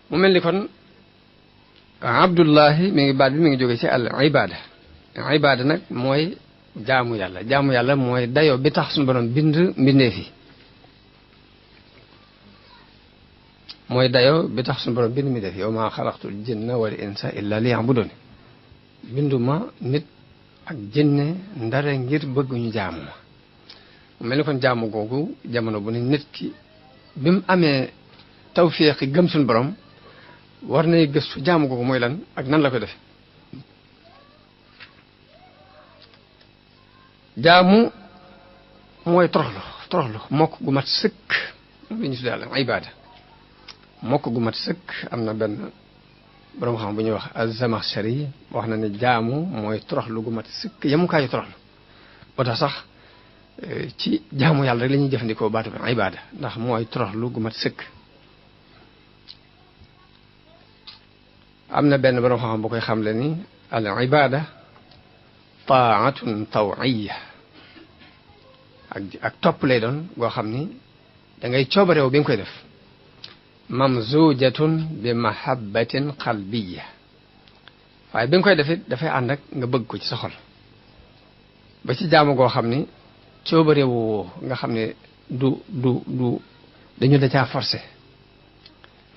mu mel ni kon abdullahi mi ngi baat bi mi ngi jóge ci al ibada ibada nag mooy jaamu yàlla mooy dayoo bi tax suñu borom bind mbindeef yi mooy dayoo bi tax suñu borom bind mbindeef yi wa maa xalaqtul jinna wal insa illa liya'budun binduma nit ak jinne ndare ngir bëgg ñu jaamu ma mu mel ni kon jaamu googu jamono bu ne nit ki bi mu amee tawfiq gëm suñu borom war nay gëstu jaamu googu mooy lan ak nan la ko defe jaamu mooy toroxlu mokk gu mat sëkk li ñu tuddee al ibada mokk gu mat sëkk am na benn borom xam bu ñuy wax az-Zamakhshari wax na ne jaamu mooy toroxlu gu mat sëkk yemukaayu toroxlu boo tax sax ci jaamu yàlla rek la ñuy jëfandikoo baatu bi ibada ndax mooy toroxlu gu mat sëkk am na benn borom xam bu koy xamle ni al ibada taatun tawiyya ak topp lay doon goo xam ni da ngay coobareew bi nga koy def mamzujatun bi mahabbatin qalbiyya waaye bi nga koy def it dafay ànd ak nga bëgg ko ci sa xol ba ci jaamu goo xam ni coobareewu nga xam ne du dañu da caa forcé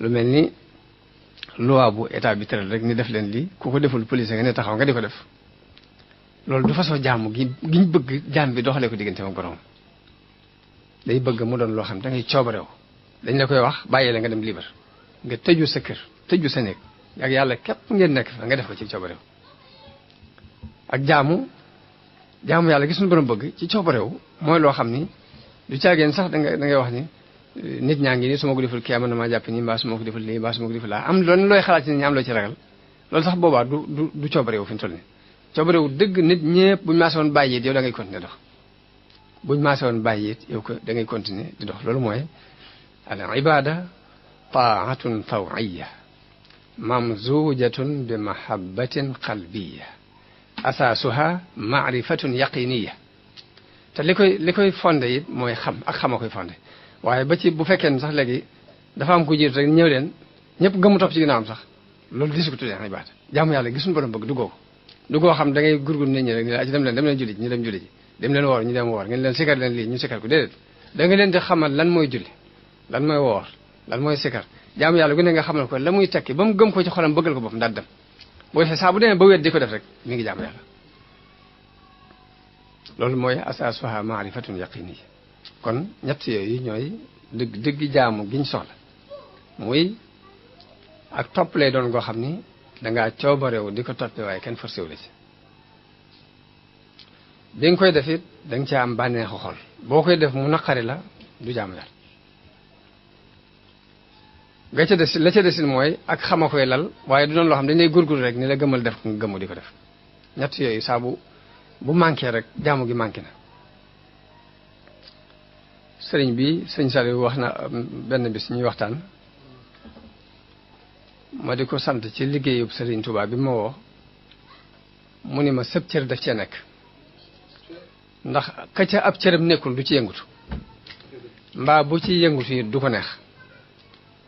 lu mel ni loi bu état bi tëral rek ni def leen lii ku ko deful police nga ne taxaw nga di ko def loolu du façon jaamu giñ bëgg jaam bi doxalee ko diggante ak borom day bëgg mu doon loo xam da ngay coobareew dañ la koy wax bàyyi la nga dem libre nga tëju sa kër tëju sa néeg ak yàlla képp ngeen nekk fa nga def ko ci coobareew ak jaamu yàlla gis suñu borom bëgg ci coobareew mooy loo xam ni du caageen sax da ngay wax ni nit ñaa ngi nii su ma ko deful kii am na maa jàpp nii mbaa su ma ko deful lii mbaa su ma ko deful laa am loolu looy xalaat ci nit ñi am loo ci ragal loolu sax boobaa du coobareew fi ñu toll nii coobareew dëgg nit ñëpp buñu maase woon bàyyi it yow da ngay continuer dox buñu maase woon bàyyi it yow ko da ngay continuer di dox loolu mooy al ibada taatun tawiyya mamzujatun bi mahabbatin qalbiyya asaasuha maarifatun yaqiniyya te li koy fondé it mooy xam ak xama koy fondé waaye ba ci bu fekkee ne sax léegi dafa am ku jiitu rek ñëw leen ñëpp gëmu topp ci ginnaawam sax loolu disu ko tuddee ibada jaamu yàlla gisuñu borom bëgg du goo xam da ngay gurgur nit ñi rek ni la ci dem leen julli ji ñu dem julli ji dem leen woor ñu dem woor ngeen leen sikar leen lii ñu sikar ko déedéet da nga leen di xamal lan mooy julli lan mooy woor lan mooy sikar jaamu yàlla gu ne nga xamal ko la muy tekki ba mu gëm ko ci xolam bëggal ko boppam daal dem boo defee saa bu demee ba wet di ko def rek mi ngi jaamu yàlla loolu mooy asaasuha maarifatun yaqiniyya kon ñett yooyu ñooy dëgg jaamu giñ soxla muy ak topp lay doon goo xam ni dangaa coobareew di ko toppee waaye kenn forcé wu la ci bi nga koy def it da nga caa am bànneexu xol boo koy def mu naqari la du jaamu yàlla la ca desin mooy ak xama koy lal waaye du doon loo xam dañ lay gurgur rek ni la gëmal def nga gëmu di ko def ñett yooyu saa bu manqué rek jaamu gi manqué na sëriñ bi sëñ Saliou wax na benn bis ñuy waxtaan ma di ko sant ci liggéeyub sëriñ Touba bi ma woo mu ni ma sëb cër daf cee nekk ndax ka ca ab cëram nekkul du ci yëngutu mbaa bu ci yëngutu yi du ko neex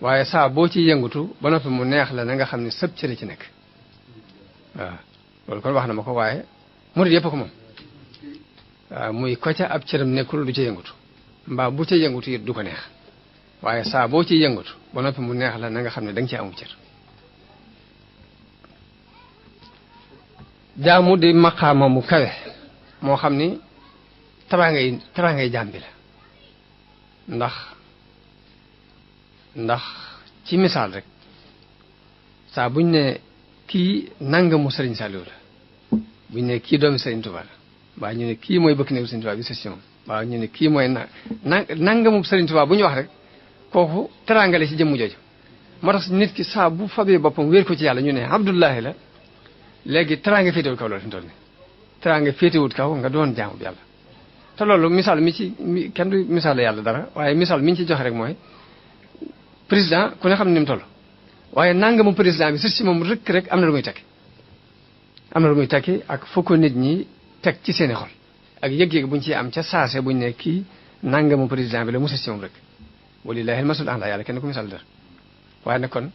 waaye saa boo ci yëngutu ba noppi mu neex la na nga xam ne sëb cëri ci nekk waaw loolu kon wax na ma ko waaye murid yëpp ko moom waaw muy ko ca ab cëram nekkul du ci yëngutu mbaa bu ca yëngutu it du ko neex waaye saa boo ci yëngutu ba noppi mu neex la na nga xam ne da nga ci amu cër jaamu di maqaama mu kawe moo xam ni taraangay jaam bi la ndax ci misaal rek saa buñ ne kii nangamu Sëriñ Saliou la buñ ne kii doomi Sëriñ Touba la mbaa ñu ne kii mooy bëkk néegu Sëriñ Touba bi session mbaa ñu ne kii mooy nangamu Sëriñ Touba bu ñu wax rek kooku teraangale ci jëmm jooju moo tax nit ki saa bu fabee boppam wéer ko ci yàlla ñu ne Abdullahi la léegi teraanga féetewut kaw loolu fi mu toll nii teraanga féetewut kaw nga doon jaamu bi yàlla te loolu misaal kenn du misaal yàlla dara waaye misaal mi ñu ci joxe rek mooy président ku ne xam ne ni mu toll waaye nangamu président bi sës ci moom rek am na lu muy tekki ak foo ko nit ñi teg ci seeni xol ak yëg-yëg buñ ci am ca saase buñ ne kii nangamu président bi la mu sës ci moom rek walillahi al-masalul a'la yàlla kenn ku misaal dara waaye nag kon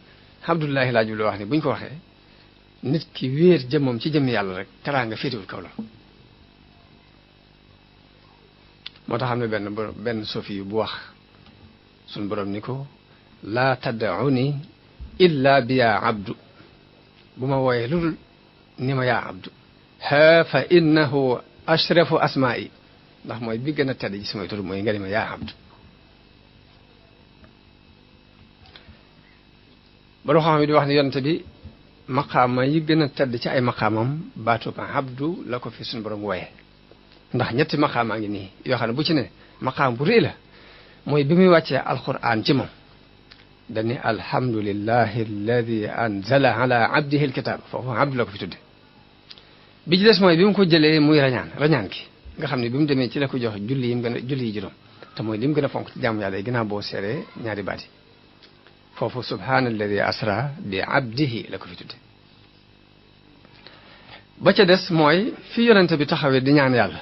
Abdullahi laa jublu wax ni buñ ko waxee nit ki wéer jëmmam ci jëmm yàlla rek teraanga féetewul kaw la moo tax xam ne benn sofi yu bu wax suñ borom ni ko laa tad'uni illa bi yaa abdu bu ma wooyee lu dul ni ma yaa abdu ha fa innahu ashrafu asmaa'i ndax mooy bi gën a tedd ci samay tur mooy nga ni ma yaa abdu borom xam-xam yi di wax ne yonent bi maqaama yi gën a tedd ci ay maqaamam baatu abdu la ko fi suñu borom wooyee ndax ñetti maqaamaa ngi nii yoo xam ne bu ci ne maqaam bu rëy la mooy bi muy wàccee alquran ci moom dani alhamdulillahi alladi anzala ala abdihi alkitab foofu abdu la ko fi tudde bi ci des mooy bi mu ko jëlee muy rañaan ki nga xam ne bi mu demee ci la ko jox julli yi juróom te mooy li mu gën a fonk ci jaamu yàlla yi ginnaaw boo seeree ñaari baat yi foofu subhaanalladi asra bi abdihi la ko fi tudde ba ca des mooy fi yonente bi taxawee di ñaan yàlla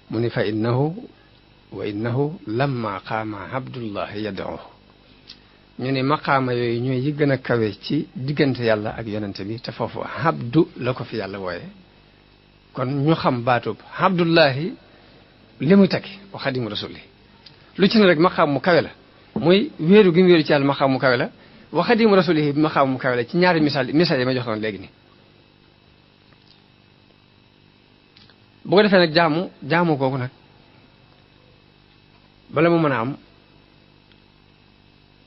mu ni fa innahu lamma qaama abdullahi yad'uhu ñu ni maqaama yooyu ñooy yi gën a kawe ci diggante yàlla ak yonente bi te foofu abdu la ko fi yàlla wooye kon ñu xam baatub abdullahi li muy takki wa xadimu rasuli lu ci ne rek maqaam mu kawe la muy wéeru gi mu wéeru ci yàlla maqaam mu kawe la wa xadimu rasulihi bi maqaam mu kawe la ci ñaari misaal yi ma joxoon léegi nii bu ko defee nag jaamu googu nag bala mu mën a am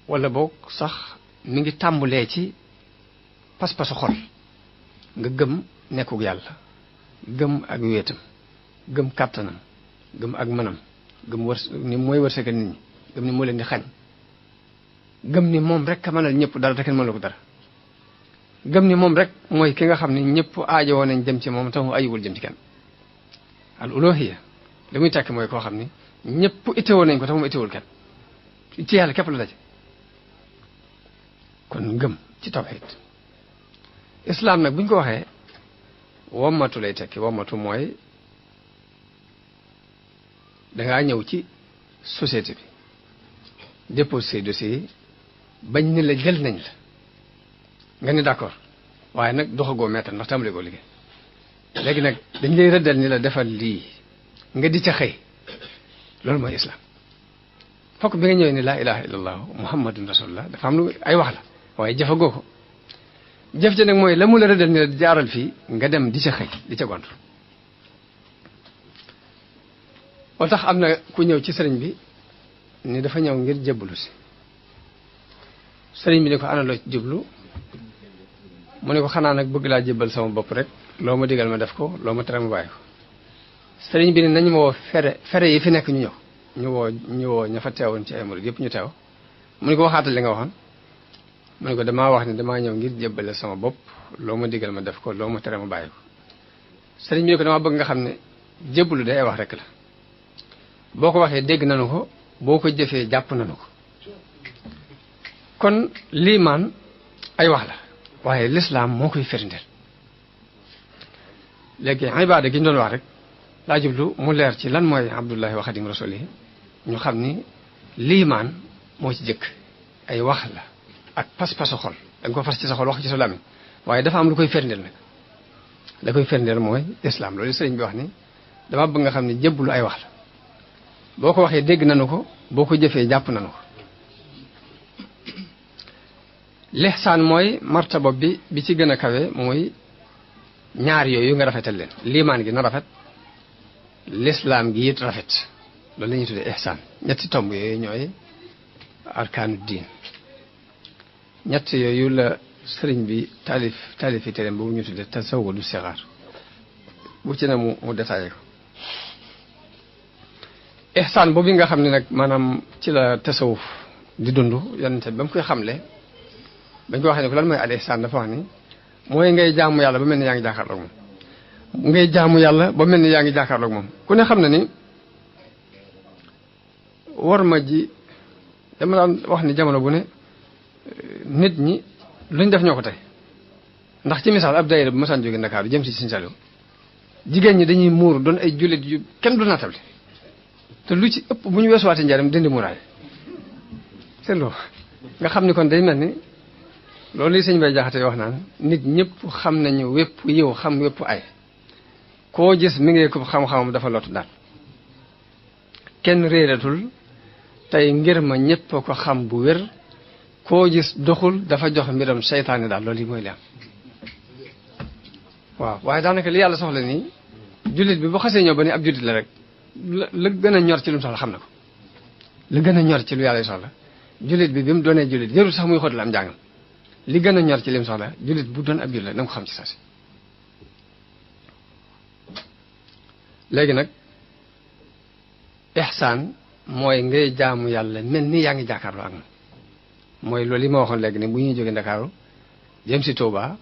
wala boog sax mi ngi tàmbulee ci pas-pasu xol nga gëm nekkug yàlla gëm ak wéetam gëm kàttanam gëm ak mënam gëm ni mooy wërsëgal nit ñi gëm ni moo leen di xañ gëm ni moom rek a mënal ñëpp dara te kenn mënal ko dara gëm ni moom rek mooy ki nga xam ne ñëpp aajowoo nañ jëm ci moom te mu ayiwul jëm ci kenn al uluhiyya li muy tekk mooy koo xam ni ñëpp itteewoo nañ ko te moom itteewul kenn ci yàlla képp la daje kon ngëm ci tawhid islam nag buñ ko waxee wommatu lay tekki wommatu mooy dangaa ñëw ci société bi déposé say dossier yi bañ ni la jël nañ la nga ni d'accord waaye nag doxagoo mètre ndax tàmbali koo liggéey léegi nag dañ lay rëddal ni la defal lii nga di ca xëy loolu mooy islam fokk bi nga ñëwee ni laa ilaha illallah muhammadun rasulullah dafa am lu ay wax la waaye jëfagoo ko jëf ja nag mooy la mu la rëddal ni la jaaral fii nga dem di ca xëy di ca gont moo tax am na ku ñëw ci sëriñ bi ni dafa ñëw ngir jébbalu si sëriñ bi ni ko ana loo ci jublu mu ne ko xanaa nag bëgg laa jébbal sama bopp rek loo ma digal ma def ko loo ma tere ma bàyyi ko sëriñ bi ne nañu ma woo fere yi fi nekk ñu ñëw ñu woo ña fa teewoon ci ay murid yëpp ñu teew mu ne ko waxaatal li nga waxoon mu ne ko damaa wax ne damaa ñëw ngir jébbale sama bopp loo ma digal ma def ko loo ma tere ma bàyyi ko sëriñ bi ne ko damaa bëgg nga xam ne jébbalu day ay wax rek la boo ko waxee dégg nanu ko boo ko jëfee jàpp nanu ko kon liimaan ay wax la waaye lislaam moo koy firndeel léegi ibaada gi ñu doon wax rek laa jublu mu leer ci lan mooy abdullahi wa xadim rasulihi ñu xam ni liimaan moo ci jëkk ay wax la ak pas-pasu xol da nga ko fas ci sa xol wax ci sa làmmiñ waaye dafa am lu koy firndeel nag la koy firndeel mooy islaam loolu sëriñ bi wax ni dama bëgg nga xam ne jébbalu ay wax la boo ko waxee dégg nanu ko boo ko jëfee jàpp nanu ko lihsaan mooy martaba bi ci gën a kawe mooy ñaar yooyu nga rafetal leen liimaan gi na rafet lislaam gi it rafet loolu la ñuy tuddee ihsaan ñetti tomb yooyu ñooy arkaanu diin ñett yooyu la sëriñ bi taalifi téereem boobu ñu tuddee tasawudu sixaar bu ci ne mu détaillé ko ihsaan boobu nga xam ne nag maanaam ci la tasawuf di dund yonente ba mu koy xamle bañ ko waxee ne ko lan mooy al ihsaan dafa wax ni mooy ngay jaamu yàlla ba mel ni yaa ngi jàkkaarloog moom ngay jaamu yàlla ba mel ni yaa ngi jàkkaarloog moom ku ne xam na ni war ma ji dama daan wax ni jamono bu ne nit ñi luñ def ñoo ko tey ndax ci misaal ab daayira bu masaan jóge Ndakaaru jëm si Sëriñ Saliou jigéen ñi dañuy muur doon ay jullit yu kenn du naatable te lu ci ëpp bu ñu weesuwaatee njaaram dindi muuraay c'est loolu nga xam ni kon day mel ni loolu li sëñ Bay Jaxate wax naan nit ñëpp xam nañu wépp yiw xam wépp ay koo gis mi ngi ko xam-xamam dafa lottu daal kenn réeratul tey ngir ma ñëpp ko xam bu wér koo gis doxul dafa jox mbiram seytaane daal loolu yi mooy li am waaw waaye daanaka li yàlla soxla nii jullit bi bu xasee ñëw ba ni ab jullit la rek la gën a ñor ci lu mu soxla xam na ko li gën a ñor ci lu yàlla soxla jullit bi bi mu doonee jullit jarul sax muy xóot la am njàngam li gën a ñor ci li mu soxla jullit bu doon ab jullit la na nga ko xam ci saa si léegi nag ihsaan mooy ngay jaamu yàlla mel ni yaa ngi jàkkaarloo ak moom mooy loolu yi ma waxoon léegi ne bu ñuy jógee Ndakaaru jëm si Touba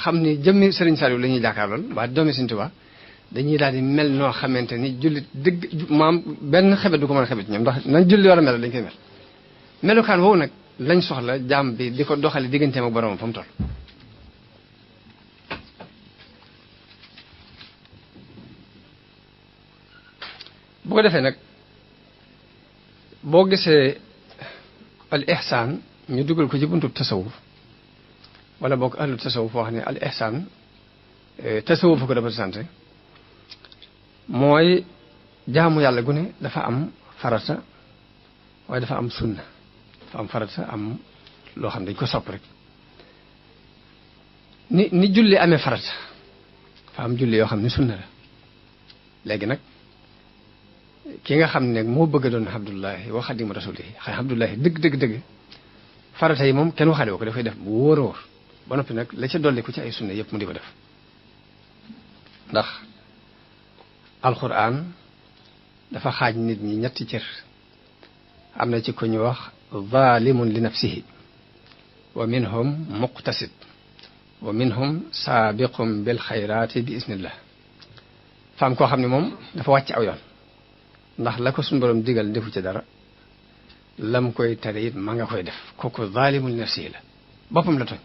xam ni jëmmi Serigne Saliou la ñuy jàkkaarlool waa doomi Serigne Touba dañuy daal di mel noo xamante ni jullit dëgg maam benn xebet du ko mën a xebet ñoom ndax nañ julli war a mel dañ koy mel melukaan woowu nag lañ soxla jaam bi di ko doxale digganteem ak boromam fa mu toll bu ko defee nag boo gisee al ihsaan ñu dugal ko ci buntu tasawuf wala boog ahlu tasawuf wax ne al ihsaan tasawuf ko représenté mooy jaamu yàlla gu ne dafa am farata waaye dafa am sunna dafa am farata am loo xam ne dañ ko sopp rek ni julli amee farata dafa am julli yoo xam ne sunna la léegi nag ki nga xam ne moo bëgg a doon abdullahi wa xadimu rasulihi xëy abdullahi dëgg farata yi moom kenn waxaale ko dafay def bu wóor a wóor ba noppi nag la ca dolli ku ci ay sunna yëpp mu di ko def ndax alquran dafa xaaj nit ñi ñetti cër am na ci ko ñu wax zalimun li nafsihi wa minhum muqtasid wa minhum saabiqum bil xayraati bi isnillah faam koo xam ne moom dafa wàcc aw yoon ndax la ko suñu borom digal defu ci dara lam koy tere it ma nga koy def kooku zalimun li nafsihi la boppam la tooñ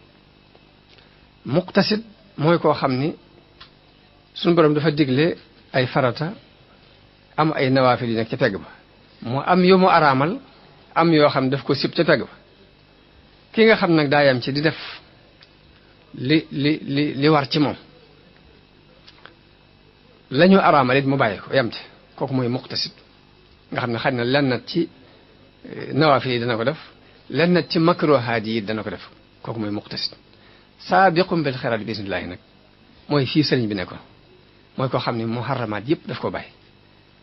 muqtasid mooy koo xam ni suñu borom dafa digle ay farata am ay nawaafil yi nekk ca pegg ba mu am yu mu araamal am yoo xam daf ko sib ca pegg ba ki nga xam nag daa yam ci di def li war ci moom la ñu araamal it mu bàyyi ko yam ci kooku mooy muqtasid nga xam ne xaj na lennat ci nawaafil yi dana ko def lennat ci makruhaat yi dana ko def kooku mooy muqtasid saabiqum bil xayraat bi isnillaahi nag mooy fii sëriñ bi nekkoon mooy koo xam ne muharramaat yëpp daf ko bàyyi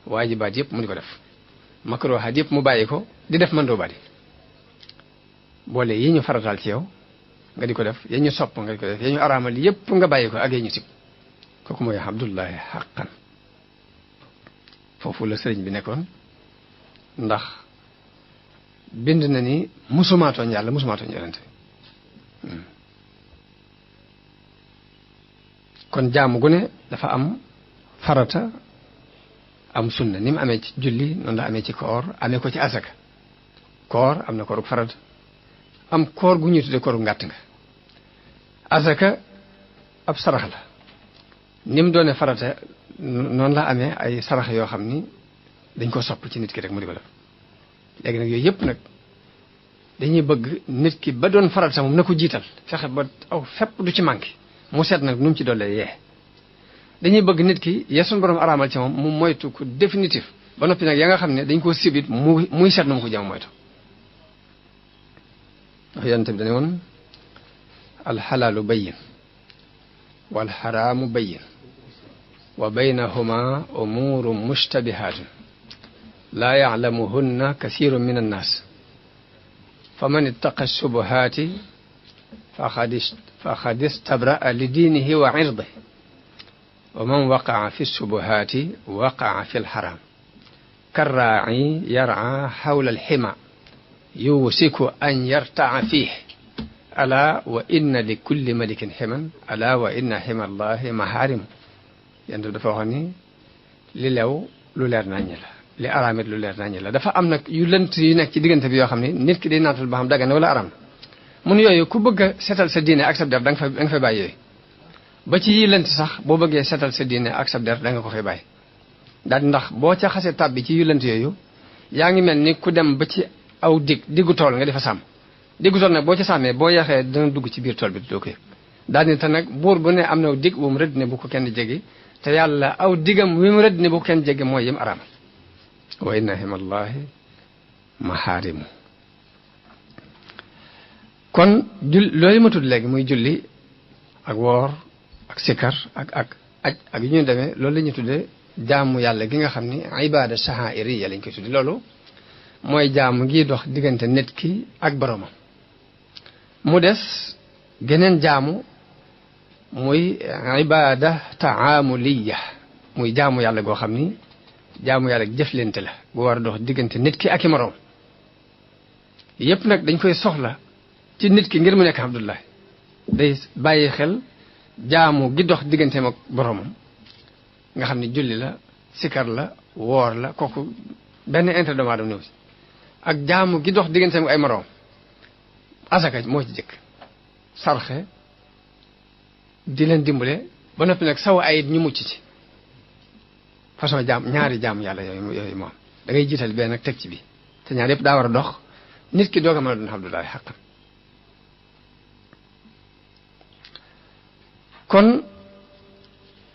waajibaat yëpp mu di ko def makruhaat yëpp mu bàyyi ko di def mandoobaat yi boole yi ñu farataal ci yow nga di ko def ya ñu sopp nga di ko def ya ñu araamal yëpp nga bàyyi ko ak ya ñu sib kooku mooy abdullahi xaqan foofu la sëriñ bi nekkoon ndax bind na ni musumaatooñ yàlla musumaatooñ yonente kon jaamu gu ne dafa am farata am sunna ni mu amee ci julli noonu la amee ci koor amee ko ci asaka koor am na koorug farata am koor gu ñuy tudde koorug ngàtt nga asaka ab sarax la ni mu doone farata noonu la amee ay sarax yoo xam ni dañ ko sopp ci nit ki rek mu di ko def léegi nag yooyu yëpp nag dañuy bëgg nit ki ba doon farata moom na ko jiital fexe ba aw fépp du ci manqué mu seet nag nu mu ci dollee yee dañuy bëgg nit ki ya suñu borom araamal ci moom mu moytu ko définitif ba noppi nag ya nga xam ne dañ koo sibit muy seet nu mu ko jëm moytu ndax yonent bi dañu woon alxalaalu bayyin wal xaraamu bayyin wa baynahuma umuuru mushtabihaatun laa yaclamuhunna kasiirun min annaas fa man ittaqa shubuhaati faqad istabraa li diinihi wa irdihi wa man waqaa fi shubuhaati waqaa fi lxaraam karraaci yarcaa xawla alxima yuusiku an yartaca fiih alaa wa inna li kulli malikin ximan alaa wa inna xima allahi mahaarimu yéen dafa waxoon ni li lew lu leer naññ la li araamit lu leer naññ la dafa am nag yu lënt yu nekk ci diggante bi yoo xam ne nit ki day naatal ba xam dagan na wala araam mun yooyu ku bëgg a setal sa diine ak sa der da nga fay bàyyi yooyu ba ci yi lënt sax boo bëggee setal sa diine ak sa der da nga ko fay bàyyi daal ndax boo ca xasee tàbbi ci yu lënt yooyu yaa ngi mel ni ku dem ba ci aw diggu tool nga di fa sàmm diggu tool nag boo ci sàmmee boo yaxee dana dugg ci biir tool bi doo ko yëg daal ni te nag buur bu ne am na dig wu mu rëdd ne bu ko kenn jéggi te yàlla aw digam wi mu rëdd ne bu ko kenn jéggi mooy yim araamal wa inna himallahi mahaarimu kon loolu ma tudd léegi muy julli ak woor ak sikar ak aj ak yu ñu demee loolu la ñuy tuddee jaamu yàlla gi nga xam ni ibada sha'airiyya lañ koy tudde loolu mooy jaamu gi dox diggante nit ki ak boromam mu des geneen jaamu muy ibada taamuliyya muy jaamu yàlla goo xam ni jaamu yàlla jëflante la bu war a dox diggante nit ki ak i moroom yépp nag dañ koy soxla ci nit ki ngir mu nekk abdullah day bàyyi xel jaamu gi dox digganteem ak boromam nga xam ni julli la sikar la woor la kooku benn intérêt doomu aadama néew si ak jaamu gi dox digganteem ak ay moroom asaka moo ci jëkk sarxe di leen dimbale ba noppi nag saw ay ñu mucc ci façon ñaari jaamu yàlla yooyu moom da ngay jiital benn nag teg ci bi te ñaar yëpp daa war a dox nit ki doog a mën a doon abdullahi xaqan kon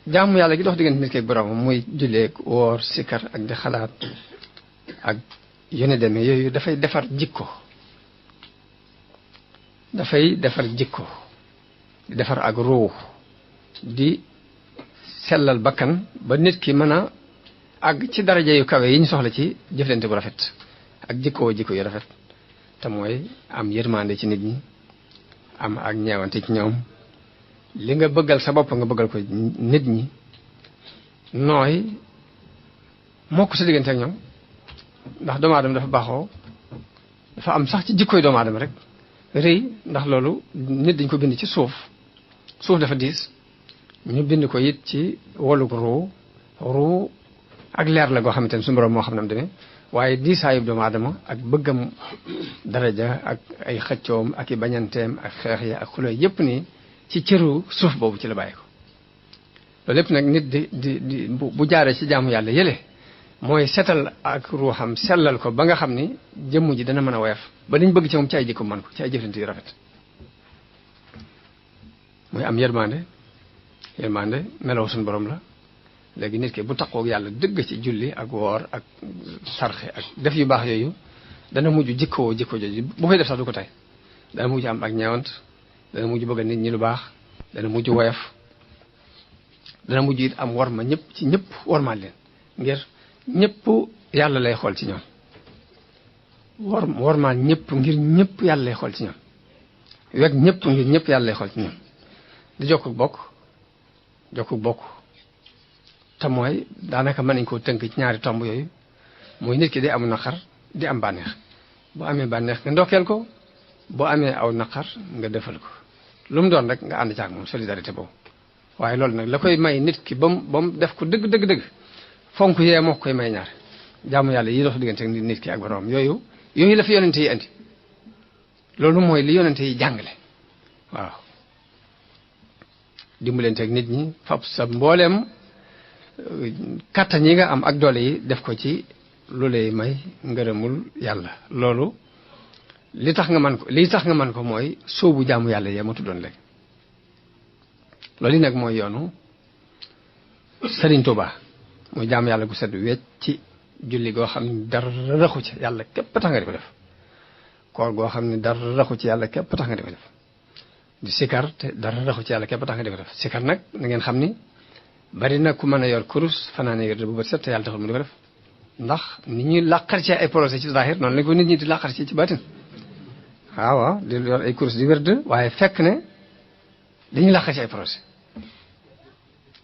jaamu yàlla gi dox diggante nit ki ak boroomam muy julleek woor sikar ak di xalaat ak yone demee yooyu dafay defar jikko di defar ak ruux di sellal bakkan ba nit ki mën a àgg ci daraja yu kawe yi ñu soxla ci jëflante bu rafet ak jikko yu rafet te mooy am yërmande ci nit ñi am ak ñeewante ci ñoom li nga bëggal sa bopp nga bëggal ko nit ñi nooy mokk sa diggante ak ñoom ndax doomu aadama dafa baaxoo dafa am sax ci jikkoy doomu aadama rek rëy ndax loolu nit dañ ko bind ci suuf dafa diis ñu bind ko it ci woluk ruu ak leer la goo xamante ne suñu borom moo xam ne am demee waaye diisaayub doomu aadama ak bëggam daraja ak ay xëccoom ak i bañanteem ak xeex ya ak xuloo yépp nii ci cëru suuf boobu ci la bàyyi ko loolu lépp nag nit di bu jaaree ci jaamu yàlla yële mooy setal ak ruuxam sellal ko ba nga xam ni jëmm ji dana mën a woyof ba liñ bëgg ci moom ci ay jikko mën ko ci ay jëflante yu rafet mooy am yërmande melaw suñu borom la léegi nit ki bu taqoog yàlla dëgg ci julli ak woor ak sarxe ak def yu baax yooyu dana mujj jikko jooju bu koy def sax du ko tey dana mujj am ak ñeewant dana mujj bëgg nit ñi lu baax dana mujj woyof dana mujj it am worma ñëpp ci ñëpp wormaal leen ngir ñëpp yàlla lay xool ci ñoom wormaal ñëpp ngir ñëpp yàlla lay xool ci ñoom weg ñëpp ngir ñëpp yàlla lay xool ci ñoom di jokk bokk te mooy daanaka mën nañ koo tënk ci ñaari tomb yooyu mooy nit ki di am naqar di am bànneex boo amee bànneex nga ndokkeel ko boo amee aw naqar nga defal ko lu mu doon rek nga ànd caag moom solidarité boobu waaye loolu nag la koy may nit ki ba mu def ko dëgg fonk yee moo koy may ñaar jaamu yàlla yi dox diggante nit ki ak borom yooyu la fi yonente yi andi loolu mooy li yonente yi jàngale waaw dimbalante ak nit ñi fab sa mbooleem kàttan yi nga am ak doole yi def ko ci lu lay may ngërëmul yàlla loolu li tax nga man ko mooy sóobu jaamu yàlla yee ma tuddoon léegi loolu yi nag mooy yoonu Sëriñ Tuubaa muy jaamu yàlla gu set wecc ci julli goo xam ne dara raxu ci yàlla képp tax nga di ko def koor goo xam ne dara raxu ci yàlla képp tax nga di ko def di sikar te dara raxu ci yàlla képp tax nga di ko def sikar nag na ngeen xam ni bari na ku mën a yor kurus fanaane yor bu bët set te yàlla taxul mu di ko def ndax nit ñuy làqar ci ay projet ci zahir noonu lañ ko nit ñi di làqar ci baatin waaw di yor ay kurus di wérd waaye fekk ne dañuy làqar ci ay projet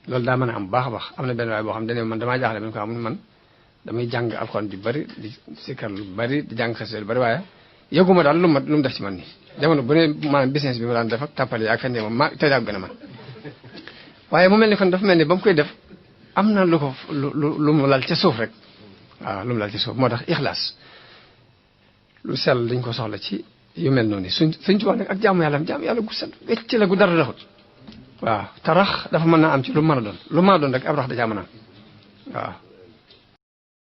loolu daa mën a am baax a baax am na benn waay boo xam ne man damaa jaaxle man ko am man damay jàng alxuraan ju bari di sikar lu bari di jàng xasida lu bari waaye yëguma daal lu mu def ci man nii jamono bu ne maanaam business bi ma daan def ak tàppale yi ak fenn moom ma tey daa gën a man waaye mu mel ni kon dafa mel ni ba mu koy def am na lu mu lal ca suuf rek waaw lu mu lal ca suuf moo tax ixlaas lu sell dañ ko soxla ci yu mel noonu suñ ci wax nag ak jaamu yàlla gu set wecc la gu dara raxut waaw te rax dafa mën naa am ci lu mën a doon rek ab rax da caa mën a am waaw